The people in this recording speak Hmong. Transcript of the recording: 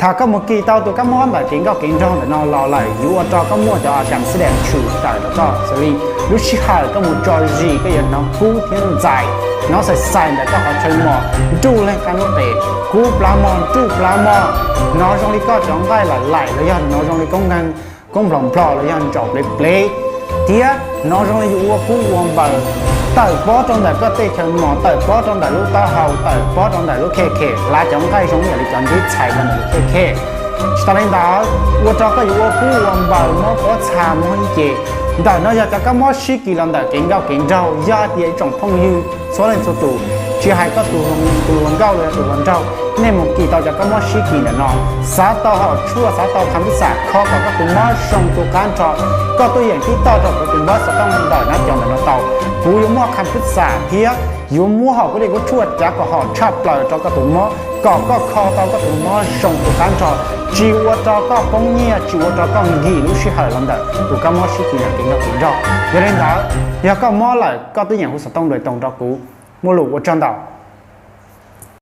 Thaum koj mus kis tau tus kab mob ntawm kev nkauj kev nraug ntawm no los lawm, yuav ua rau koj muaj cov a kam xib dees tshwm tawm rau koj xws li lub sij hawm koj mus tso zis koj yuav hnov kub thiab ntxais, hnov xais xais ntawm koj qhov chaw mos, nruj leej qab nruj qes, kub plab mog, nruj plab mog, hnov zoo li koj cov nqaij laim laim los yog hnov zoo li koob nkeeg, koob nplhos nplhos los yog ntsaum plev plev, thiab hnov zoo li yus ua kub ua npaws tawm pob rau ntawm koj tej chaw mos, tawm pob rau ntawm lub taub hau, tawm pob rau ntawm lub khej khem, hlav cov nqaij zoo yam li cov ntsib txhais rau ntawm lub khej khem. Tsis tas li ntawd, ua rau koj yuav ua kub ua npaws, mob pob txha, mob ib ce. Ntawm no yog cov kab mob sib kis los ntawm kev nkauj kev nraug. Yog tias ib tsoom phooj ywg txhua leej txhua tus, tsis hais koj tus hluas nkauj los yog tus hluas nraug, nej mus kis tau cov kab mob sib kis ntawm no, xav tau haum tshuaj, xav tau kham pib xam kho kom koj tus mob zoo tu qab nrho, koj tuaj yeem tib toj rau kuv tus npawb xov tooj ntawm nab cov ntawm no tau. Kuv yuav muab kham pib xam thiab yuav muab hom kuv dej kuv tshuaj cav kom hom tshaj plaws rau koj tus mob, kom koj kho tau koj tus mob zoo tu qab nrho, tsis ua rau koj poob nyiaj, tsis ua rau koj nkim lub sij hawm los ntawm tus kab mob sib kis ntawm kev nkauj kev nraug. Yog li ntawd, yog koj mob lawm koj twb yeem hu xov tooj dua toog rau kuv. Muaj lus ua tsaug ntau.